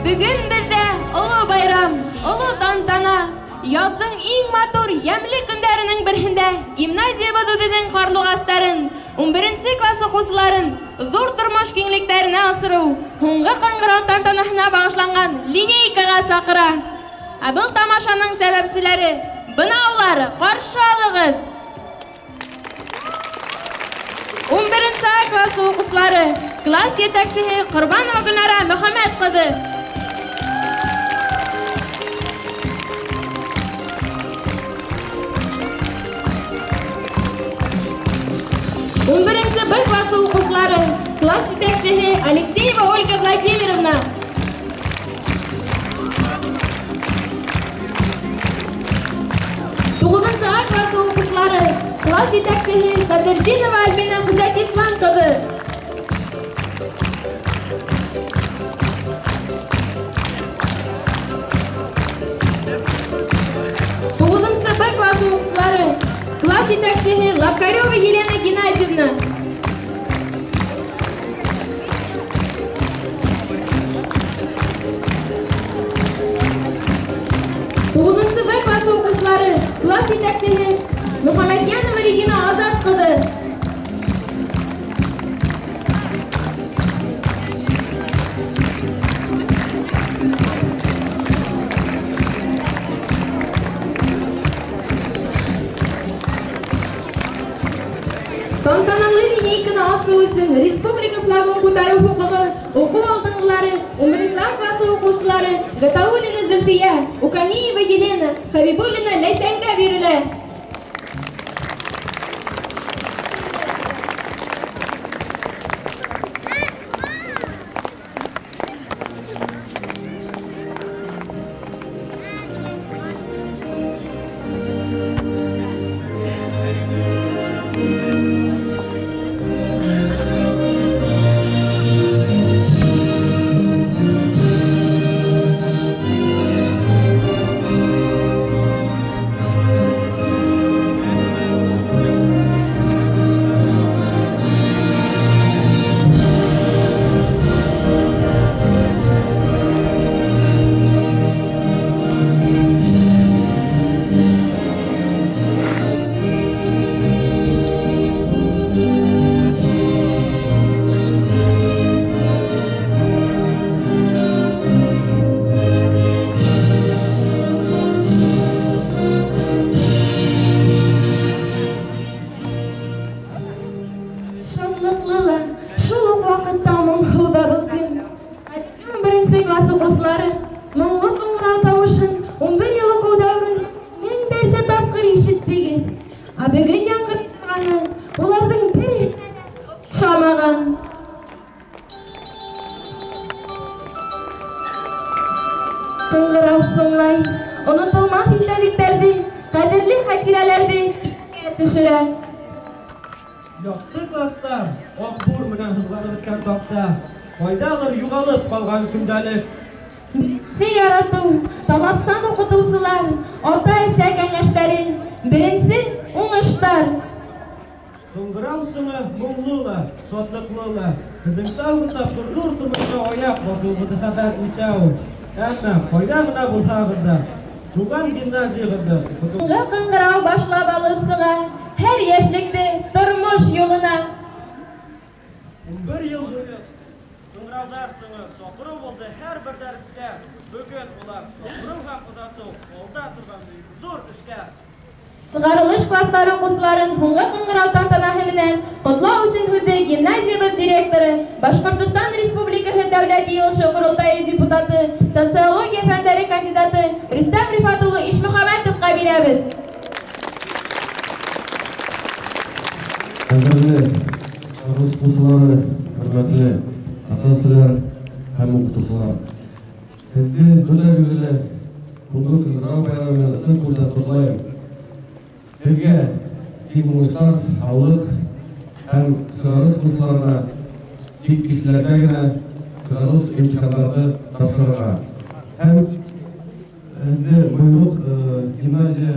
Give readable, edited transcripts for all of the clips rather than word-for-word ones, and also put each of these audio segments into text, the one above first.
Бөгөн беҙҙә оло байрам, оло тантана. Яҙҙың иң матур, йәмле көндәренең береһендә гимназиябыҙ үҙенең ҡарлуғастарын, 11 класс уҡыусыларын ҙур тормош киңлектәренә осороу, һуңғы ҡыңғырау тантанаһына бағышланған линейкаға саҡыра. Ә был тамашаның сәбәпселәре бына улар, ҡаршы алығыҙ. 11 А классы уҡыусылары, класс етәксеһе Ҡорбанова Гөлнара Мөхәммәт ҡыҙы. 11 Б классы уҡыусылары, класс етәксеһе Алексеева Ольга Владимировна. 9 А классы уҡыусылары, класс етәксеһе Садырдинова Альбина Хужатислам ҡыҙы. 9 Б классы уҡыусылары, класс етәксеһе Лапкарева Елена Геннадьевна. 9 Б классы уҡыусылары, класс етәксеһе Мөхәммәтйәнова Регина Азат ҡыҙы. Тантаналы линейканы асыу өсөн республика флагын күтәреү хоҡуғы уҡыу алдынғылары 11 А классы уҡыусылары Гатауллина Зөлфиә, Уканиева Елена, Хабибуллина Ләйсәнгә бирелә. ҡәҙерле хәтирәләрҙе иҫкә төшөрә. Яҡты кластар аҡбур менән һыҙғанып бөткән таҡта, ҡайҙалыр юғалып ҡалған көндәлек. Беренсе яратыу, талапсан уҡытыусылар, ата-әсә кәңәштәре, беренсе уңыштар. Ҡыңғырау сыңы моңло ла, шатлыҡлы ла. Беҙҙең тәүге тапҡыр ҙур тормошҡа аяҡ баҫыуыбыҙҙы хәбәр итә ул. Әммә ҡайҙа ғына булһағыҙ ҙа, тыуған гимназияғыҙҙы Һуңғы ҡыңғырау башлап алып сыға һәр йәшлекте тормош юлына. 11 йыл буйы ҡыңғырауҙар сыңы саҡырыу булды һәр бер дәрестә. Бөгөн улар саҡырыу һәм оҙатыу алда торған ҙур эшкә. Сығарылыш кластары уҡыусыларын һуңғы ҡыңғырау тантанаһы менән ҡотлау өсөн һүҙҙе гимназиябыҙ директоры, Башҡортостан Республикаһы Дәүләт Йыйылышы Ҡоролтайы депутаты, социология фәндәре кандидаты Рөстәм Рифат улы Ишмөхәмәтовҡа бирәбеҙ. Ҡәҙерле чыгарылыш уҡыусылары, хөрмәтле ата-әсәләр һәм уҡытыусылар. Һеҙҙе бөтәгеҙҙе лә һуңғы ҡыңғырау байрамы менән ысын күңелдән ҡотлайым. Һеҙгә тик уңыштар, һаулыҡ һәм сығарылыш уҡыусыларына тик кешеләргә генә сығарылыш имтихандарҙы тапшырырға. Һәм һеҙҙе бойороҡ гимназия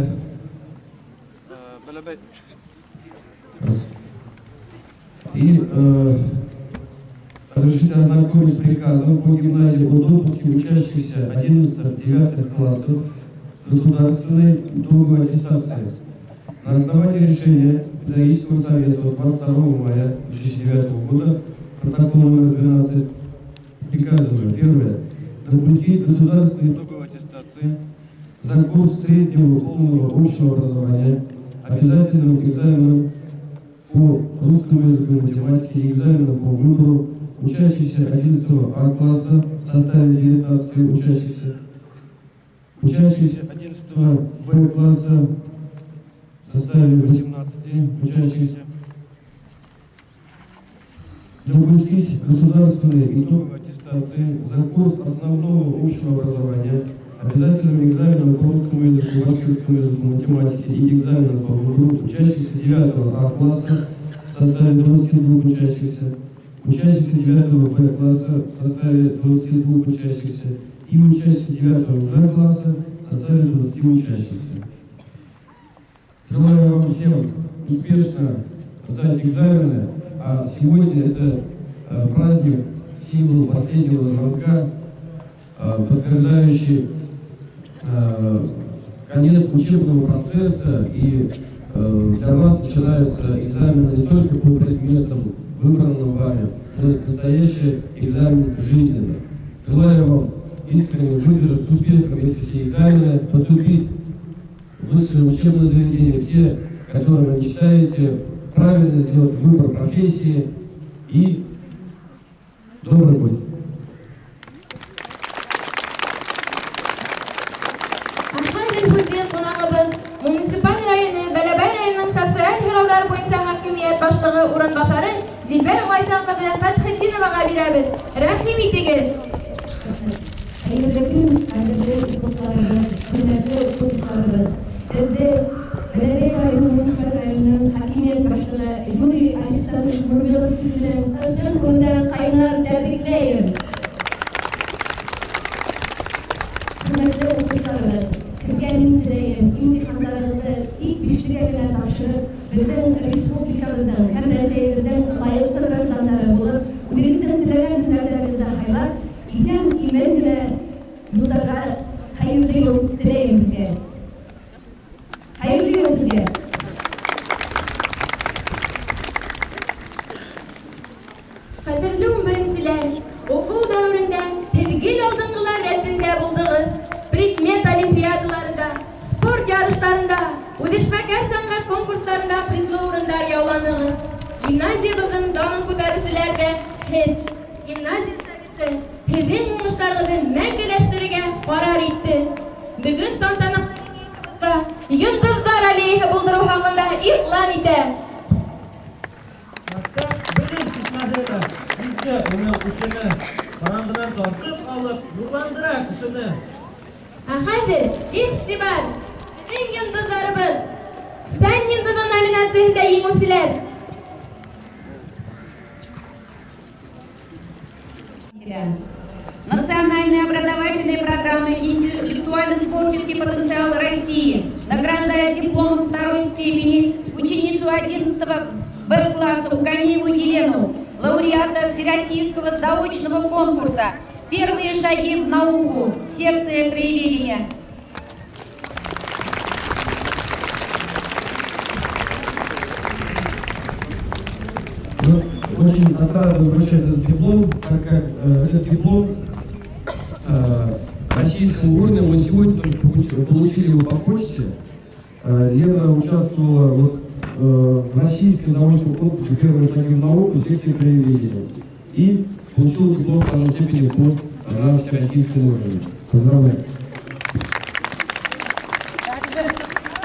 и разрешите ознакомить с приказом по гимназии о допуске учащихся 11-9 классов государственной итоговой аттестации. На основании решения Педагогического совета от 22 мая 2009 года, протокол номер 12, приказываю: первое, допустить государственной итоговой аттестации за курс среднего полного общего образования обязательным экзаменом по русскому языку и математике и экзаменом по выбору учащихся 11 А класса в составе 19 учащихся, учащихся 11 Б класса в составе 18 учащихся, допустить государственные итоговые аттестации за курс основного общего образования обязательным экзаменом по русскому языку, башкирскому языку, математике и экзаменом по выбору учащихся 9 А класса в составе 22 учащихся, учащихся 9 Б класса в составе 22 учащихся и учащихся 9 В класса в составе 20 учащихся. Желаю вам всем успешно сдать экзамены, а сегодня это праздник, символ последнего звонка, подтверждающий конец учебного процесса, и для вас начинаются экзамены не только по предметам, выбранным вами, но и настоящий экзамен жизненный. Желаю вам искренне выдержать с успехом эти все экзамены, поступить в высшее учебное заведение, те, которые вы мечтаете, правильно сделать выбор профессии и добрый путь. Хәҙер һүҙҙе ҡунағыбыҙ муниципаль районы Бәләбәй районының социаль һорауҙар буйынса хакимиәт башлығы урынбаҫары Дилбәр Ғайса ҡыҙы Фәтхетдиноваға бирәбеҙ. Рәхим итегеҙ. Хәйерле көн, ҡәҙерле уҡыусыларыбыҙ, хөрмәтле уҡытыусыларыбыҙ. Һеҙҙе Бәләбәй районы муниципаль районының хакимиәт башлығы Юрий Александрович Мурмилов исеменән ысын күңелдән ҡайнар тәбрикләйем. Хөрмәтле уҡыусыларыбыҙ, һеҙгә мин теләйем имтихандарығыҙҙы тик бишлегә генә тапшырып, беҙҙең республикабыҙҙың һәм Рәсәйебеҙҙең лайыҡлы граждандары булып, үҙегеҙҙең теләгән һөнәрҙәрегеҙҙе һайлап, иҫән-имен генә юлдарға хәйерле юл теләйем һеҙгә. Хәйерле юл һеҙгә. Ҡәҙерле 11-селәр, уҡыу дәүерендә һеҙ гел алдынғылар рәтендә булдығыҙ. Предмет олимпиадаларында, спорт ярыштарында, үҙешмәкәр сәнғәт конкурстарында призлы урындар яуланығыҙ. Гимназиябыҙҙың данын күтәреүселәр ҙә һеҙ. Гимназия советы һеҙҙең уңыштарығыҙҙы мәңгеләштерергә ҡарар итте. Бөгөн тантаналы линейкабыҙҙа Йондоҙҙар аллеяһы булдырыу хаҡында иғлан итә. Мәктәп белем шишмәһе лә, изге уның исеме. Ҡараңғынан тартып алып, нурландыра кешене. Ә хәҙер иғтибар! Беҙҙең йондоҙҙарыбыҙ. Фән йондоҙо номинацияһында еңеүселәр. Национальная образовательная программа «Интеллектуально-творческий потенциал России» награждает дипломом второй степени ученицу 11 Б-класса Уканееву Елену, лауреата Всероссийского заочного конкурса «Первые шаги в науку. Секция краеведения». Очень отрадно вручать этот диплом, так как этот диплом российского уровня мы сегодня только получили его по почте. Лена участвовала вот, в российском заочном конкурсе «Первые шаги в науку» секции краеведения и получила диплом второй степени по на всероссийском уровне. Поздравляю!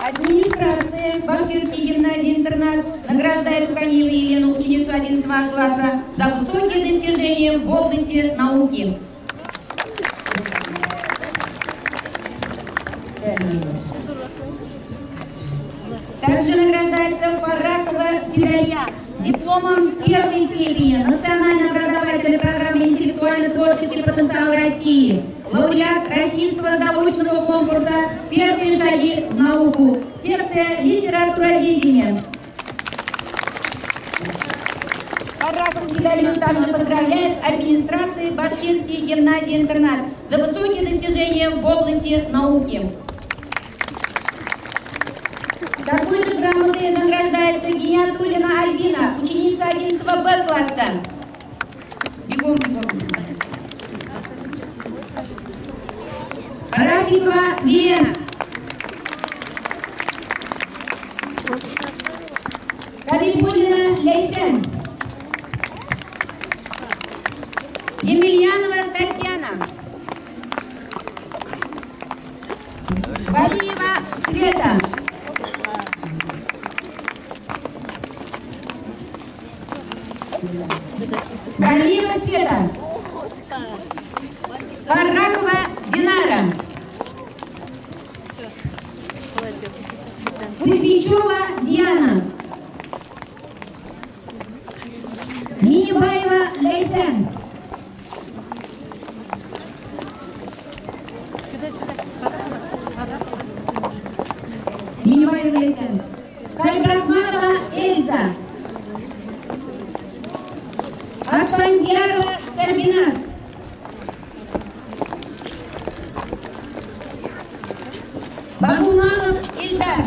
Администрация Башкирской гимназии-интернат награждает Уканееву Елену, ученицу 11 класса, за высокие достижения в области науки. Также награждается Фарракова Фидая дипломом первой степени Национальной образовательной программы «Интеллектуально-творческий потенциал России», лауреат российского заочного конкурса «Первые шаги в науку», секция литературоведения. Фарракову Фидалью также поздравляет администрация Башкирской гимназии-интернат за высокие достижения в области науки. Такой же грамотой награждается Гиниатуллина Альбина, ученица 11 Б класса. Бегом, бегом. Рафикова Елена. Кабибуллина Ляйсян. Емельянова Татьяна. Валиева Света. Галиева Света. Фарракова Динара. Кузьмичева Диана. Минибаева Ляйсян. Минибаева Ляйсян. Хайбрахманова Эльза. Акпандиарова Сарбинас. Багуманов Ильдар.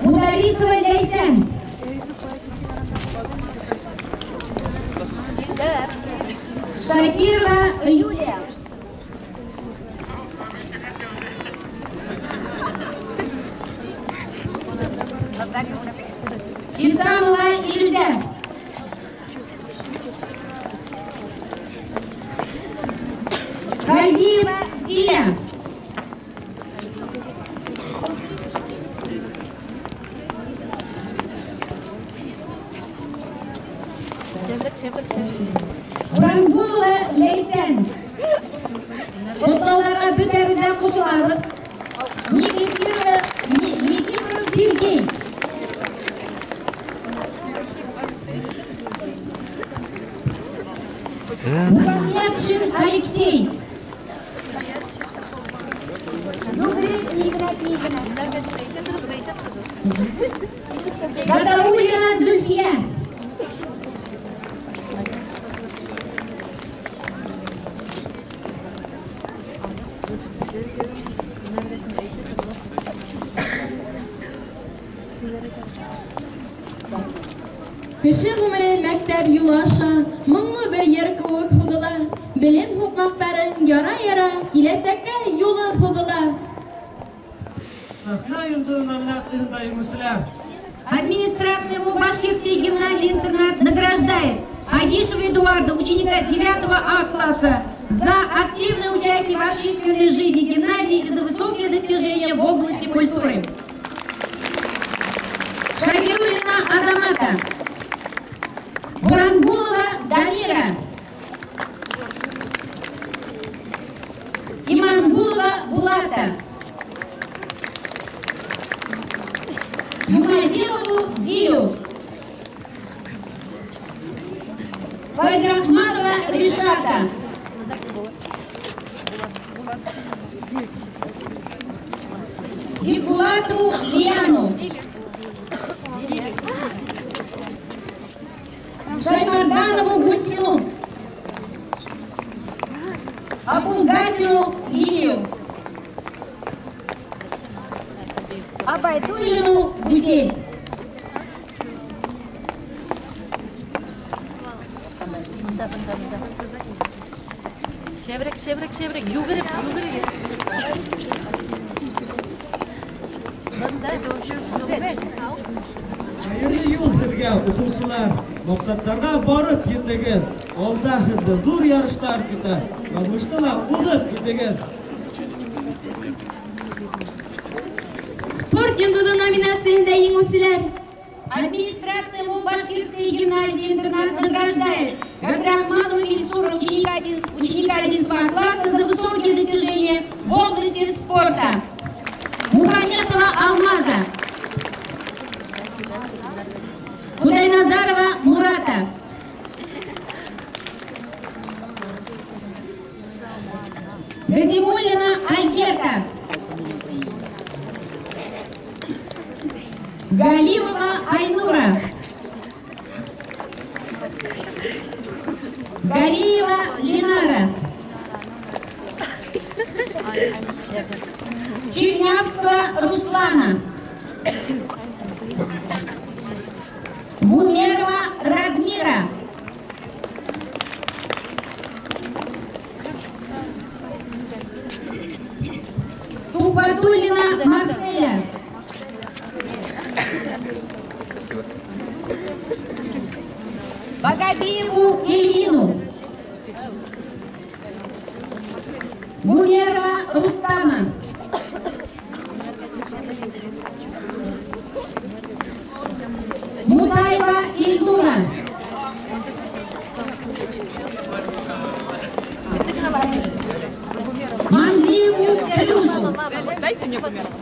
Мударисова Ляйсян. Шакирова Юлия. Исамова Ильзя. Разиева Диля. Урангулова Ләйсән. Ҡотлауҙарға бөтәбеҙ ҙә ҡушылабыҙ. Никифоров Сергей. Мухаммедшин Алексей. Гатауллина Зульфия. Кеше ғүмере мәктәп юлы аша, моңло бер йыр кеүек һуҙыла, белем һуҡмаҡтарын яра-яра, киләсәккә юлы һуҙыла. Сәхнә йондоҙо номинацияһында еңеүселәр. Администрация Башкирской гимназии-интернат награждает Агишева Эдуарда, ученика 9 А класса, за активное участие в общественной жизни гимназии и за высокие достижения в области культуры. Шакируллина Азамата. Бурангулова Дамира. Имангулова Булата. Юмадилову Дилю. Файзрахманова Ришата. Бикулатову Лиану. Шаймарданову Гульсину. Абулгатину Лилию. Абайдуллину Гузель. Шебрек, шебрек, шебрек, югырып, югырып. Хәйерле юл һеҙгә, уҡыусылар! Маҡсаттарға барып етегеҙ. Алда һеҙҙе ҙур ярыштар көтә. Яҙмышты ла уҙып китегеҙ. Спорт йондоҙо номинацияһында еңеүселәр. Администрация МУ Башкирской гимназии-интернат награждает Габдрахманову Мильсура, ученика 11 класса, за высокие достижения в области спорта. Мухаметова Алмаза. Худайназарова Мурата. Гадимуллина Альберта. Галимова Айнура. Гариева Ленара. Чернявского Руслана. Гумерова Радмира. Тухватуллина Марселя. Спасибо. Багабиеву Эльвину. Гумерова Рустама. Мутаева Ильнура. Манглиеву Флюзу. Дайте мне Гумерова.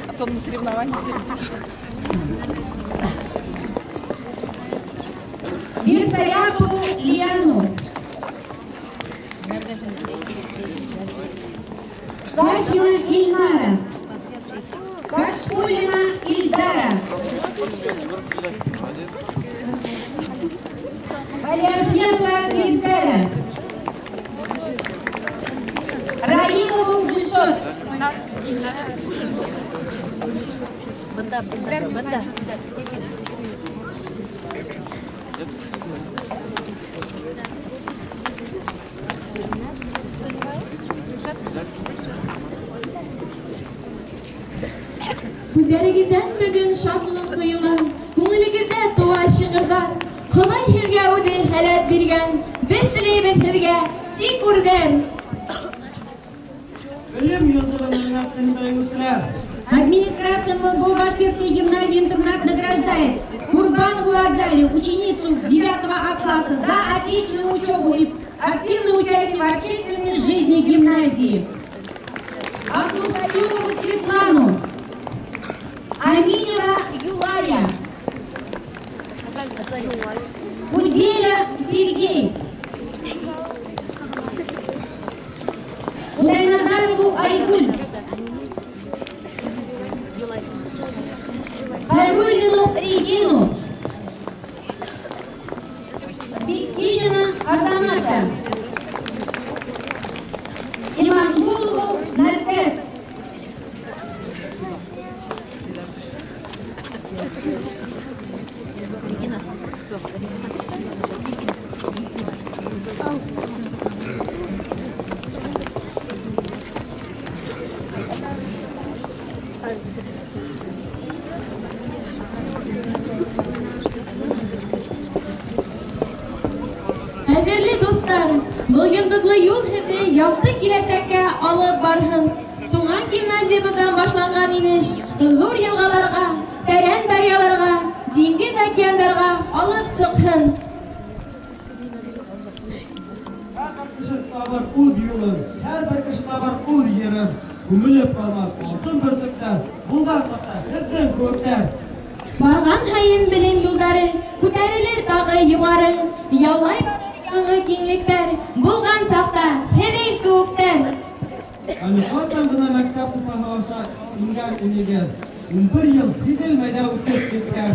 А то на соревнования все. Мирсаяпову Лиану. Сахина Ильнара. Кашкулина Ильдара. Валиахметова Фирзера. Раилову Гульшот. Күҙҙәрегеҙҙән бөгөн шатлыҡ ҡойола, күңелегеҙҙә тыуа шиғырҙар. Хоҙай һеҙгә үҙе һәләт биргән, беҙ теләйбеҙ һеҙгә тик үрҙәр. Белем йондоҙо номинацияһында еңеүселәр. Администрация МГУ Башкирской гимназии-интернат награждает Курбанову Азалию, ученицу 9 А класса, за отличную учебу и активное участие в общественной жизни гимназии. Абдулкаюрову Светлану. Аминева Юлая. Уделя Сергей. Удайназарову Айгуль. Хайруллину Регину. Бекинина Азамата. Имангулову Наркес. Ҡәҙерле дуҫтар, был йондоҙло юл һеҙҙе яҡты киләсәккә алып барһын. Туған гимназиябыҙҙан башланған инеш ҙур йылғаларға, тәрән даръяларға, диңгеҙ океандарға алып сыҡһын. Һәр бер кеше табыр үҙ юлын, һәр бер кеше табыр табар үҙ ерен. Күмелеп ҡалмаҫ алтын бөртөктәр, булған саҡта беҙҙең кеүектәр. Барған һайын белем юлдары күтәрелер тағы юғары, яулай яңы киңлектәр, булған саҡта һеҙҙең кеүектәр. Әле ҡасан ғына мәктәп тупаһы аша ингән инегеҙ, 11 йыл һиҙелмәй ҙә үтеп киткән.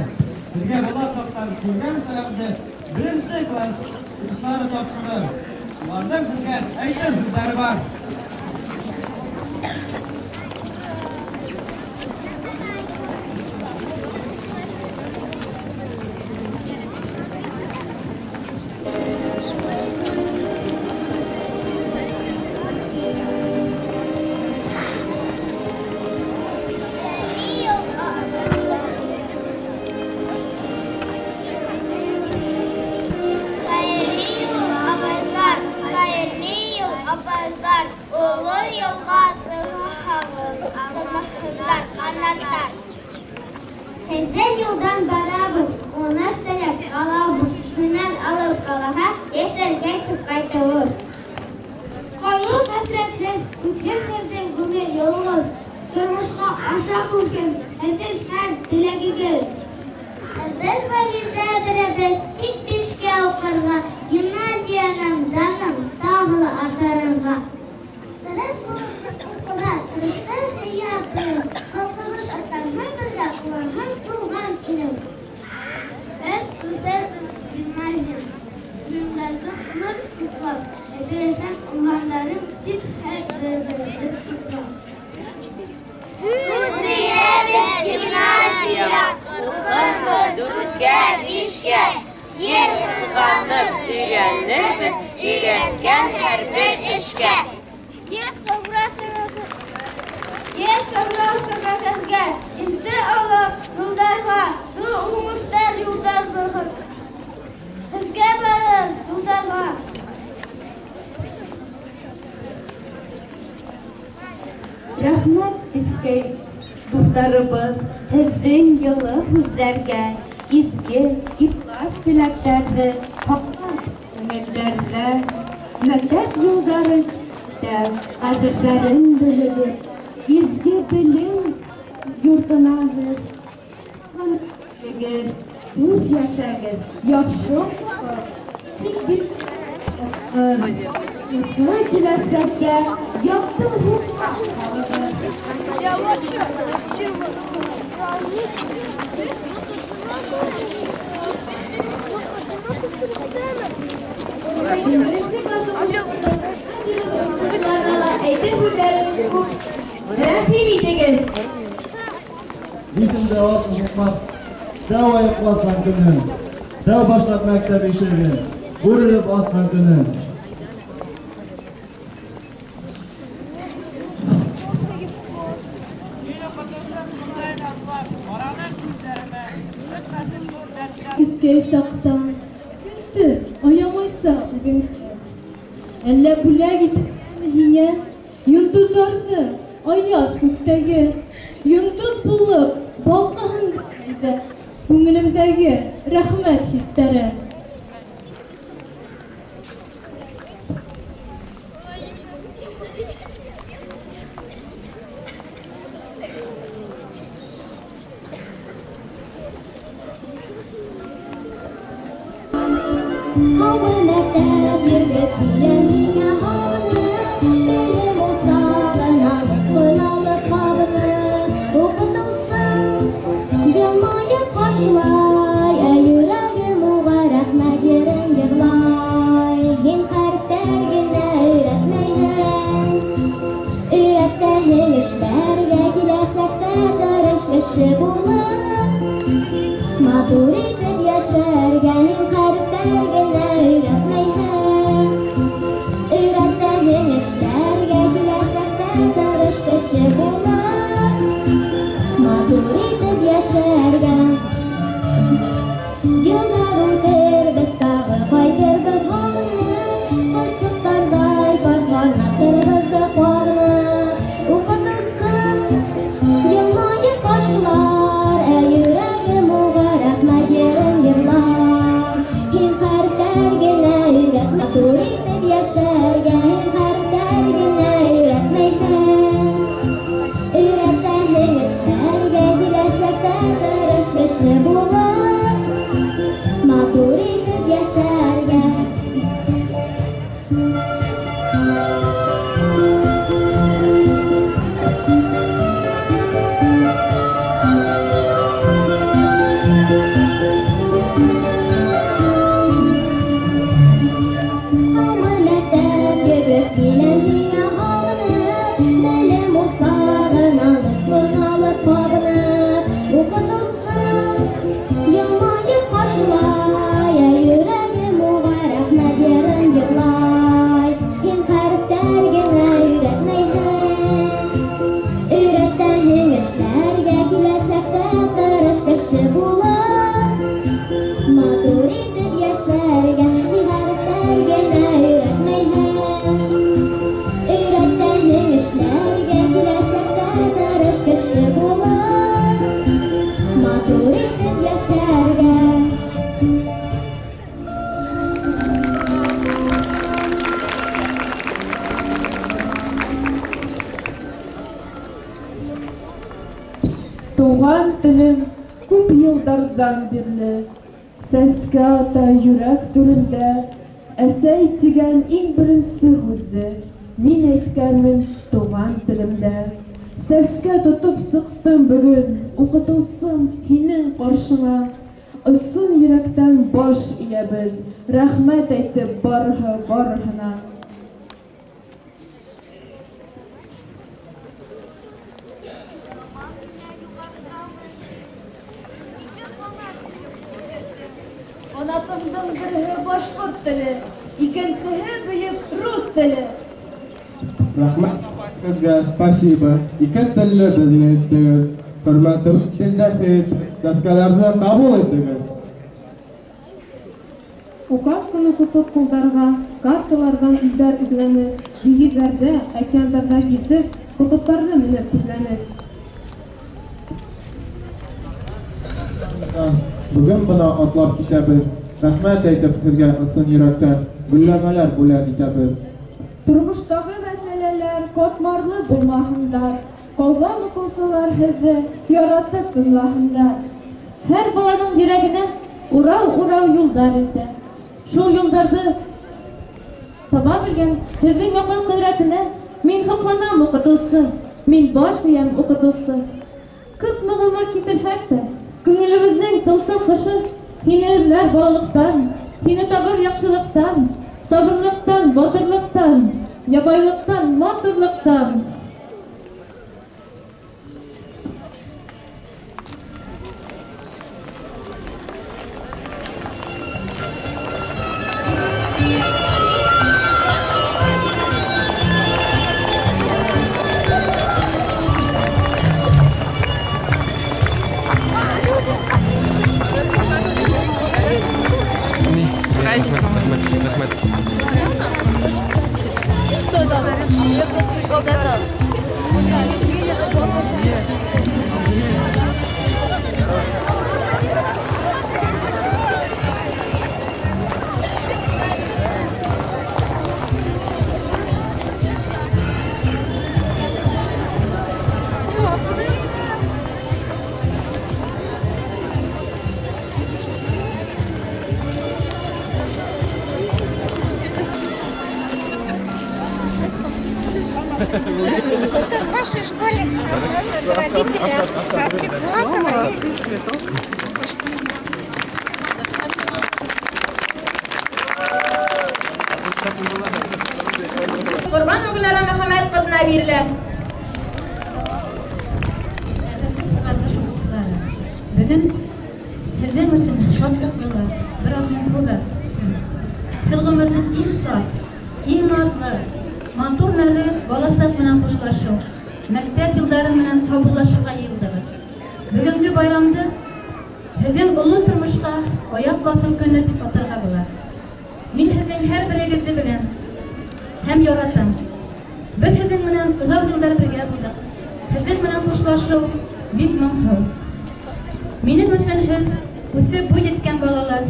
Беҙгә бала саҡтан күргән сәләмде беренсе класс уҡыусылары тапшырыр. Уларҙың беҙгә әйтер һүҙҙәре бар. Һеҙҙең юлдан барабыҙ, уңыш теләп ҡалабыҙ, һөнәр алып ҡалаға, йәшәргә тип ҡайтабыҙ. Ҡайғы-хәсрәтһеҙ үткән һеҙҙең ғүмер юлығыҙ, тормошҡа аша күркәм һеҙҙең һәр теләгегеҙ. Беҙ ғариза бирәбеҙ тик бишкә уҡырға, гимназияның данын тағы ла арттырырға. Тырыш булып уҡыға, тырышты һөйә белеү, халҡыбыҙ атанһын да ҡыуанһын тыуған илем. Беҙ үҫербеҙ гимназия, гимназияны ҡотлап, әҙерләгән уңғандарым тип һәр беребеҙҙе ҡотлап. Һүҙ бирәбеҙ гимназия, уҡырбыҙ дүрткә, бишкә, ер һыҙғанып өйрәнербеҙ, өйрәнгән һәр бер эшкә. Йәш ҡыңғыраусыға һеҙгә, илте алып юлдарға, ҙур уңыштар юлдаш булһын. Һеҙгә барыр юлдарға. Рәхмәт, эскәй дуҫтарыбыҙ, һеҙҙең йылы һүҙҙәргә, изге, ихлас теләктәрҙе һаҡлап күңелдәрҙә, мәктәп юлдары ҡәҙерҙәрен белегеҙ, изге белем йортона һеҙ дуҫ йәшәгеҙ, яҡшы уҡып, тик уңышлы киләсәккә яҡты һуҡмаҡ һалығыҙ. Беренсе класс уҡыусыларына ла әйтер һүҙҙәребеҙ күп. Рәхим итегеҙ. Битендә ат һуҡмаҡ, дәү аяҡлатҡан көнөм, дәү башлап мәктәп ишеген, үрелеп атҡан көнөм. Кескәй саҡтан көттө аямайса үҙеңде. Әллә бүләк итергәме һиңә йондоҙҙарҙы аяҙ күктәге, йондоҙ булып балҡыһын әйҙә күңелемдәге рәхмәт хистәре. Һауы мәктәп егет килә миңә һағынып, телем усағына бысҡын алып ҡабынып, уҡытыусым йылмайып ҡаршылай, ә йөрәгем уға рәхмәт йырын йырлай. Һин хәрефтәр генә өйрәтмәйһең, өйрәтәһең эшләргә, киләсәктә тырыш кеше булып, матур итеп йәшәргә. Һин хәрефтәр генә өйрәтмәйһең, өйрәтәһең эшләргә, киләсәктә тырыш кеше булып, матур итеп йәшәргә. Йылдар үтер, беҙ тағы ҡайтырбыҙ һағынып, ҡошсоҡтарҙай пар ҡанаттарыбыҙҙы ҡағынып, уҡытыусым йылмайып ҡаршылар, ә йөрәгем уға рәхмәт йырын йырлар. Һин хәрефтәр генә өйрәтмә, матур итеп йәшәргә. Һин хәрефтәр генә өйрәтмә. Туған телем күп йылдарҙан бирле сәскә ата йөрәк түрендә. Әсәй тигән иң беренсе һүҙҙе мин әйткәнмен туған телемдә. Сәскә тотоп сыҡтым бөгөн, уҡытыусым, һинең ҡаршыңа. Ысын йөрәктән баш эйәбеҙ, рәхмәт әйтеп барыһы барыһына. Ҡанатымдың береһе башҡорт теле, икенсеһе бөйөк рус теле. Рәхмәт һеҙгә, спасибо. Ике телле беҙҙе иттегеҙ. Хөрмәтле телдәр, сәскәләрҙе ҡабул итегеҙ. Указканы тотоп ҡулдарға, карталарҙан илдәр эҙләне, диңгеҙҙәрҙә, океандарҙа гиҙеп, ҡотоптарҙы менеп күҙләне. Бөгөн бына атлап китәбеҙ. Рәхмәт әйтеп һеҙгә ысын йөрәктән гөлләмәләр бүләк итәбеҙ. Тормоштағы мәсьәләләр ҡатмарлы булмаһындар, ҡалған уҡыусылар һеҙҙе яратып тыңлаһындар. Һәр баланың йөрәгенә урау-урау юлдар илтә. Шул юлдарҙы таба белгән һеҙҙең аҡыл ҡөҙрәтенә мин һоҡланам, уҡытыусы, мин баш эйәм, уҡытыусы. Күпме ғүмер кисерһәк тә, күңелебеҙҙең тылсым ҡошо һине эҙләр балалыҡтан, һине табыр яҡшылыҡтан, сабырлыҡтан, батырлыҡтан, ябайлыҡтан, матурлыҡтан. В вашей школе родители. Ҡорбанова Гөлнара Мөхәммәт ҡыҙына бирелә. Бөгөн һеҙҙең өсөн шатлыҡлы ла, бер аҙ моңһоу ҙа. Һеҙ ғүмерҙең иң саф, иң наҙлы, матур мәле баласаҡ менән хушлашыу, мәктәп йылдары менән һаубуллашыуға йыйылдығыҙ. Бөгөнгө байрамды һеҙҙең оло тормошҡа аяҡ баҫыу көнө тип атарға була. Мин һеҙҙең һәр берегеҙҙе беләм һәм яратам. Беҙ һеҙҙең менән оҙаҡ йылдар бергә булдыҡ. Һеҙҙең менән хушлашыу бик моңһоу. Минең өсөн һеҙ үҫеп буй еткән балалар,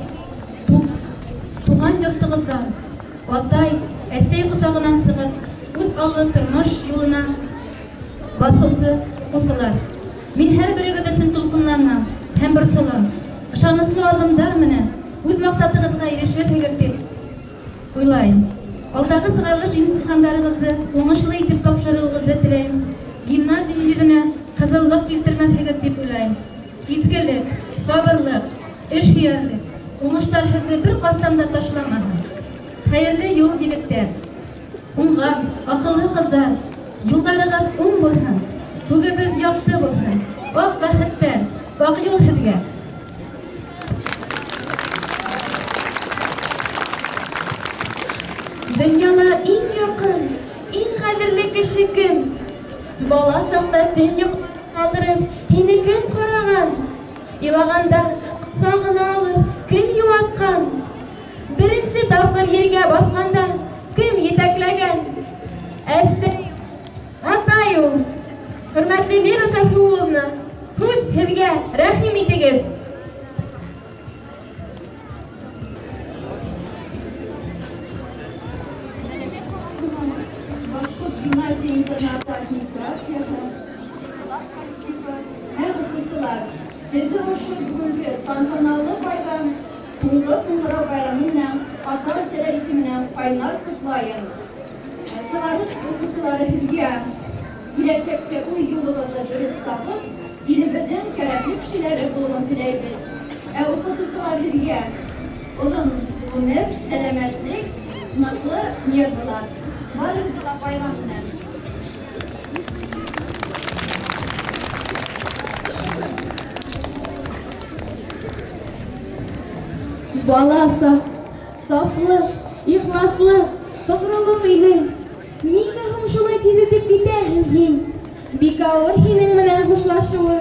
туған йортоғоҙҙан, атай, әсәй ҡосағынан сығып, үҙ аллы тормош юлына баҫыусы уҡыусылар. Мин һәр берегеҙ өсөн тулҡынланам һәм борсолам. Ышаныслы аҙымдар менән үҙ маҡсатығыҙға ирешерһегеҙ тип уйлайым. Алдағы сығарылыш имтихандарығыҙҙы уңышлы итеп тапшырыуығыҙҙы теләйем. Гимназия йөҙөнә ҡыҙыллыҡ килтермәҫһегеҙ тип уйлайым. Изгелек, сабырлыҡ, эш һөйәрлек, уңыштар һеҙҙе бер ҡасан да ташламаһын. Хәйерле юл, егеттәр! Уңған, аҡыллы ҡыҙҙар, юлдарығыҙ уң булһын, күгебеҙ яҡты булһын, аҡ бәхеттәр, аҡ юл һеҙгә! Донъяла иң яҡын, иң ҡәҙерле кеше кем? Бала саҡта төн йоҡлап ҡалдырып, һине кем ҡараған? Илағанда ҡосағына алып, кем йыуатҡан? Беренсе тапҡыр ергә баҫҡанда кем етәкләгән? Әсәй, атай ул. Хөрмәтле Вера Сафиулловна, һүҙ һеҙгә, рәхим итегеҙ. Башҡорт гимназия интернаты администрацияһы, һәм уҡыусылар. Һеҙҙе ошо бөгөнгө тантаналы байрам, һуңғы ҡыңғырау байрамы менән, ата-әсәләр исеменән ҡайнар ҡотлайым. Сығарыш уҡыусылары һеҙгә киләсәктә үҙ юлығыҙҙы дөрөҫ тапып, илебеҙҙең кәрәкле кешеләре булыуын теләйбеҙ. Ә уҡытыусылар һеҙгә оҙон ғүмер, сәләмәтлек, ныҡлы нервылар. Барығыҙға ла байрам менән. Бала саф, сафлыҡ, ихласлыҡ, тоғролоҡ иле. Нигә һуң шулай тиҙ үтеп китәһең һин? Бик ауыр һинең менән хушлашыуы.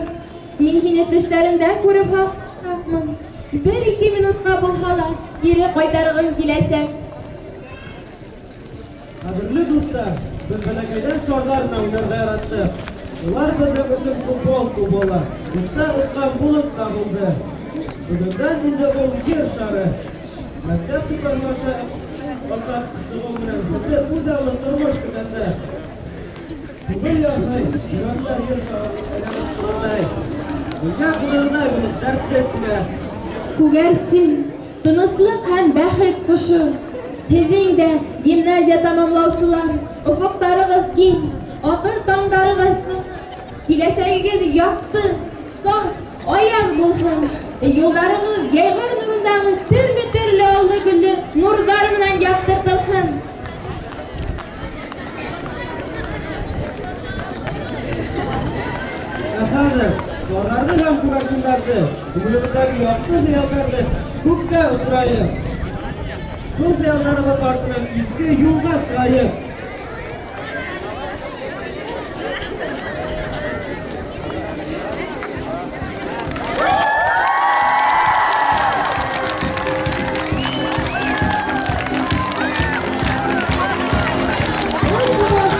Мин һине төштәремдә күреп һаҡмын. Бер-ике минутҡа булһа ла кире ҡайтарғым киләсәк. Ҡәҙерле дуҫтар, беҙ бәләкәйҙән шарҙар менән уйнарға яраттыҡ. Улар беҙҙең өсөн футбол клубы ла, күктә осҡан болот та булды. Бөгөндән инде ул ер шары. Мәктәп дуҫтары аша атлап сығыу менән беҙҙе үҙаллы тормош көтәсәк. Күңел ярһый, йөрәктәр ер шарын әйләнеп сығырҙай. Донъя ҡыҙырҙай булып дәртле тибә. Күгәрсен, тыныслыҡ һәм бәхет ҡошо. Һеҙҙең дә гимназия тамамлаусылар, офоҡтарығыҙ киң, аҡыл таңдарығыҙ киләсәгегеҙ яҡты, саф, аяҙ булһын. Юлдарығыҙ йәйғор нурындағы төрлө-төрлө аллы-гөллө нурҙар менән яҡтыртылһын. Ә хәҙер шарҙарҙы һәм күгәрсендәрҙе, күңелебеҙҙәге яҡты хыялдарҙы күккә осорайыҡ. Шул хыялдарыбыҙ артынан изге юлға сығайыҡ.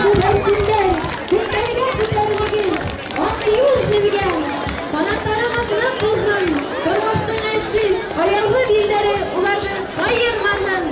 Күгәрсендәр, күктәргә күтәрелегеҙ, аҡ юл һеҙгә. Ҡанаттарығыҙ ныҡ булһын, тормоштоң әрсеҙ, аяуһыҙ елдәре уларҙы ҡайырмаһын.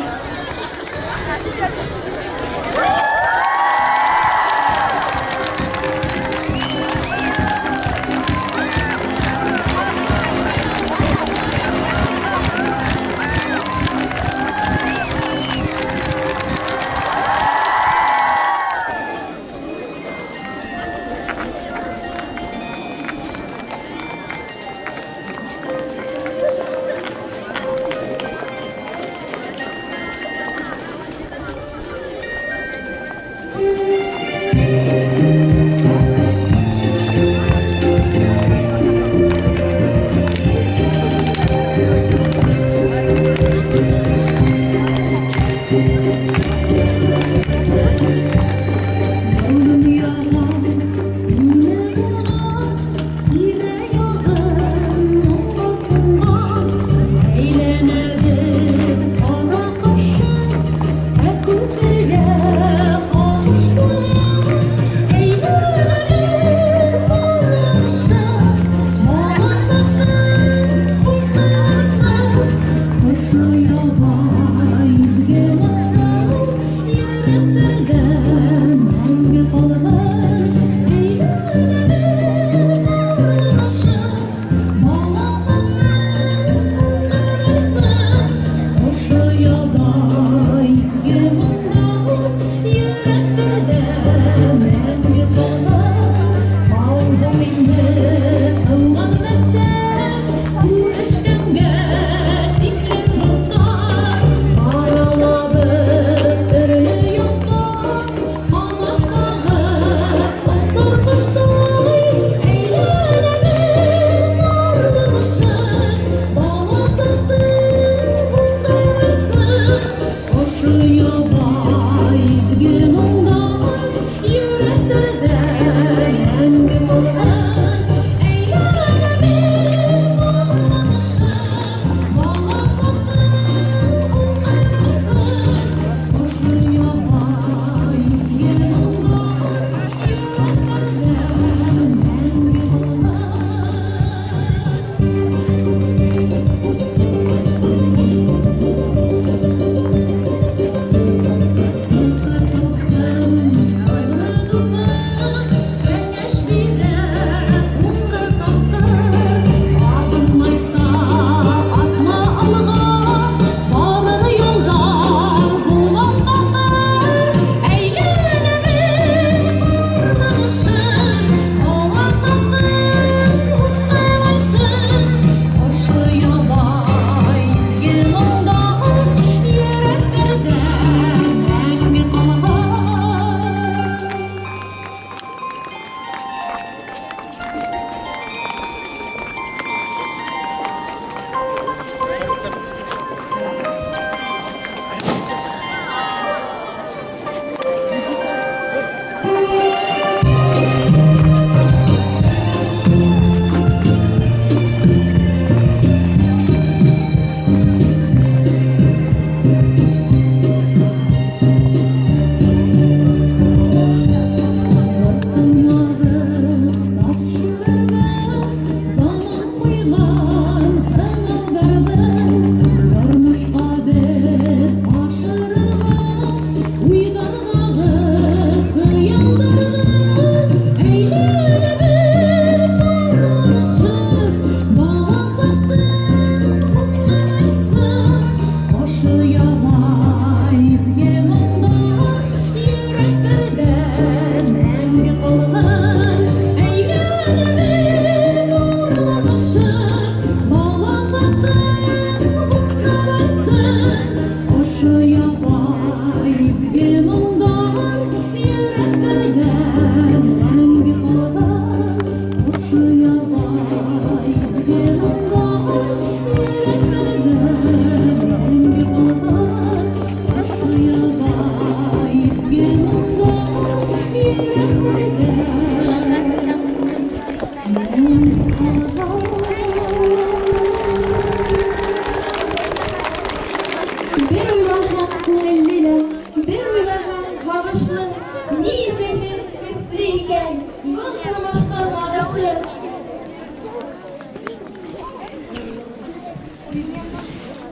Ялҡын тормоштоң ағышы.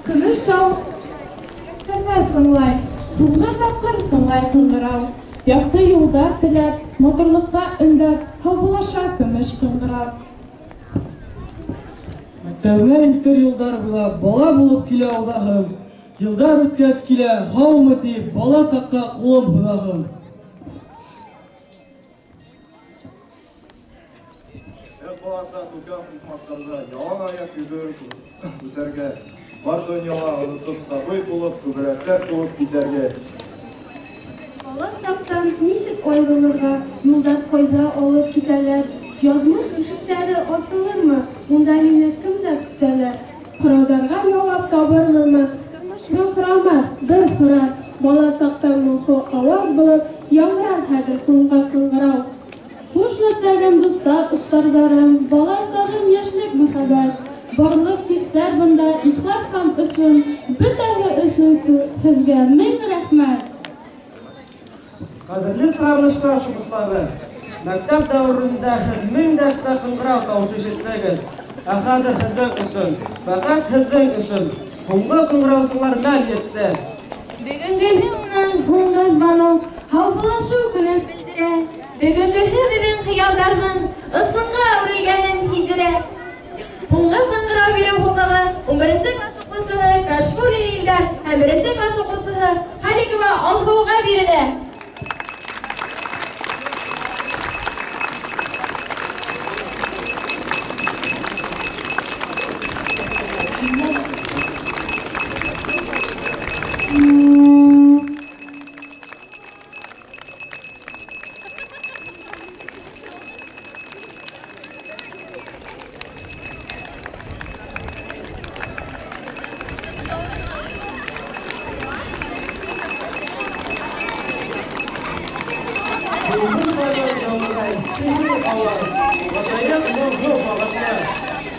Көмөш тау мәктәбә сыңлай, һуңғы тапҡыр сыңлай ҡыңғырау. Яҡты юлдар теләп, матурлыҡҡа өндәп, һаубуллаша көмөш ҡыңғырау. Мәктәбемә илтер юлдар буйлап, бала булып килә уҙаһым. Йылдар үткәс килә, һаумы тип, бала саҡҡа ҡулым һуҙаһым. Бала саҡ үткән һуҡмаҡтарҙа ялан аяҡ йүгереп үтәргә, бар донъяла онотоп сабый булып, күбәләктәр кеүек китәргә. Бала саҡтан нисек айырылырға, юлдар ҡайҙа алып китәләр, яҙмыш ишектәре асылырмы, унда мине кемдәр көтәләр? Һорауҙарға яуап табырмынмы? Тормош мең һорамаҫ, бер һорар. Бала саҡтан моңһоу ауаз булып, яңғырар хәҙер һуңғы ҡыңғырау. Хуш мәктәбем, дуҫтар, остарҙарым, бала сағым, йәшлек, мөхәббәт. Барлыҡ хистәр бында ихлас һәм ысын, бөтәһе өсөн һеҙгә мең рәхмәт. Ҡәҙерле сығарылыш класс уҡыусылары, мәктәп дәүерендә һеҙ мең дәрестә ҡыңғырау тауышы ишеттегеҙ. Ә хәҙер һеҙҙең өсөн, фәҡәт һеҙҙең өсөн һуңғы ҡыңғыраусылар мәл етте. Бөгөнгөһө уның һуңғы звонок, һаубуллашыу көнөн белдерә. Бөгөнгөһө беҙҙең хыялдарҙың ысынға әүерелгәнен һиҙҙерә. Һуңғы ҡыңғырау биреү хоҡуғы 11 класс уҡыусыһы Кашфулин Илдар һәм 1 класс уҡыусыһы Халикова Алһыуға бирелә.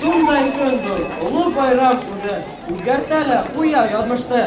Шундай көн был, оло байрам үҙе, үҙгәртә лә ҡуя яҙмышты.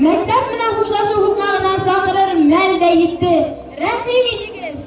Мәктәп менән хушлашыу һуҡмағына саҡырыр мәл дә етте. Рәхим итегеҙ!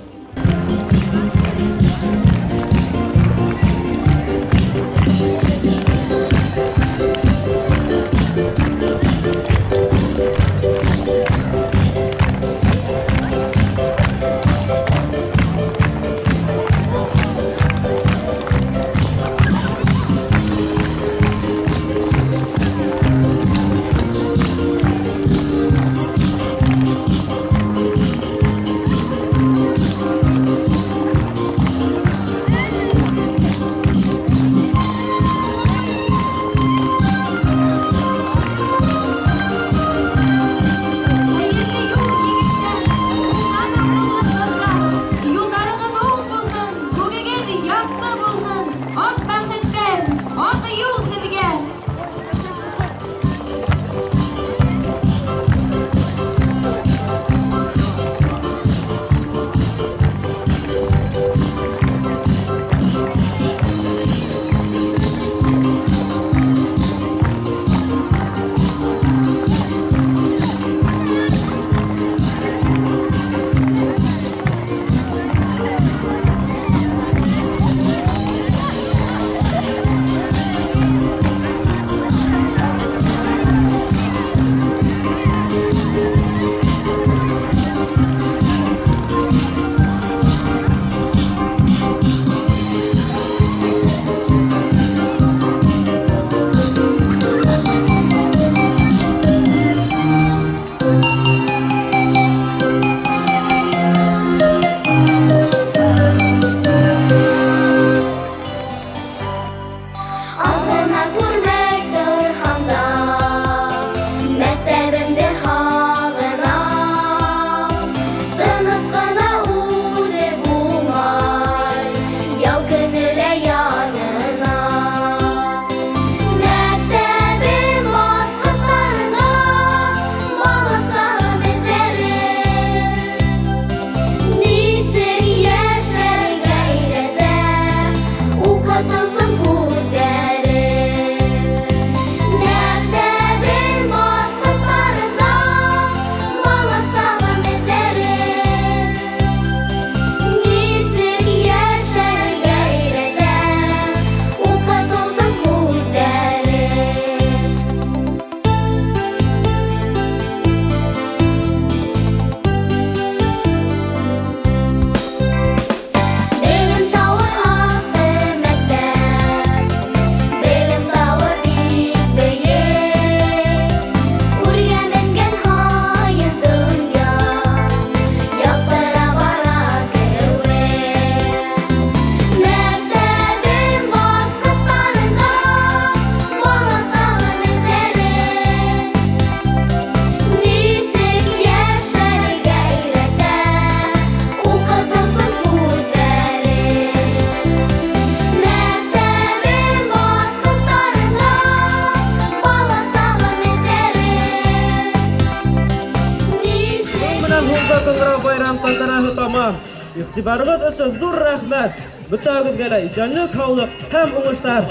Иғтибарығыҙ өсөн ҙур рәхмәт. Бөтәгеҙгә лә иҫәнлек, һаулыҡ һәм уңыштар.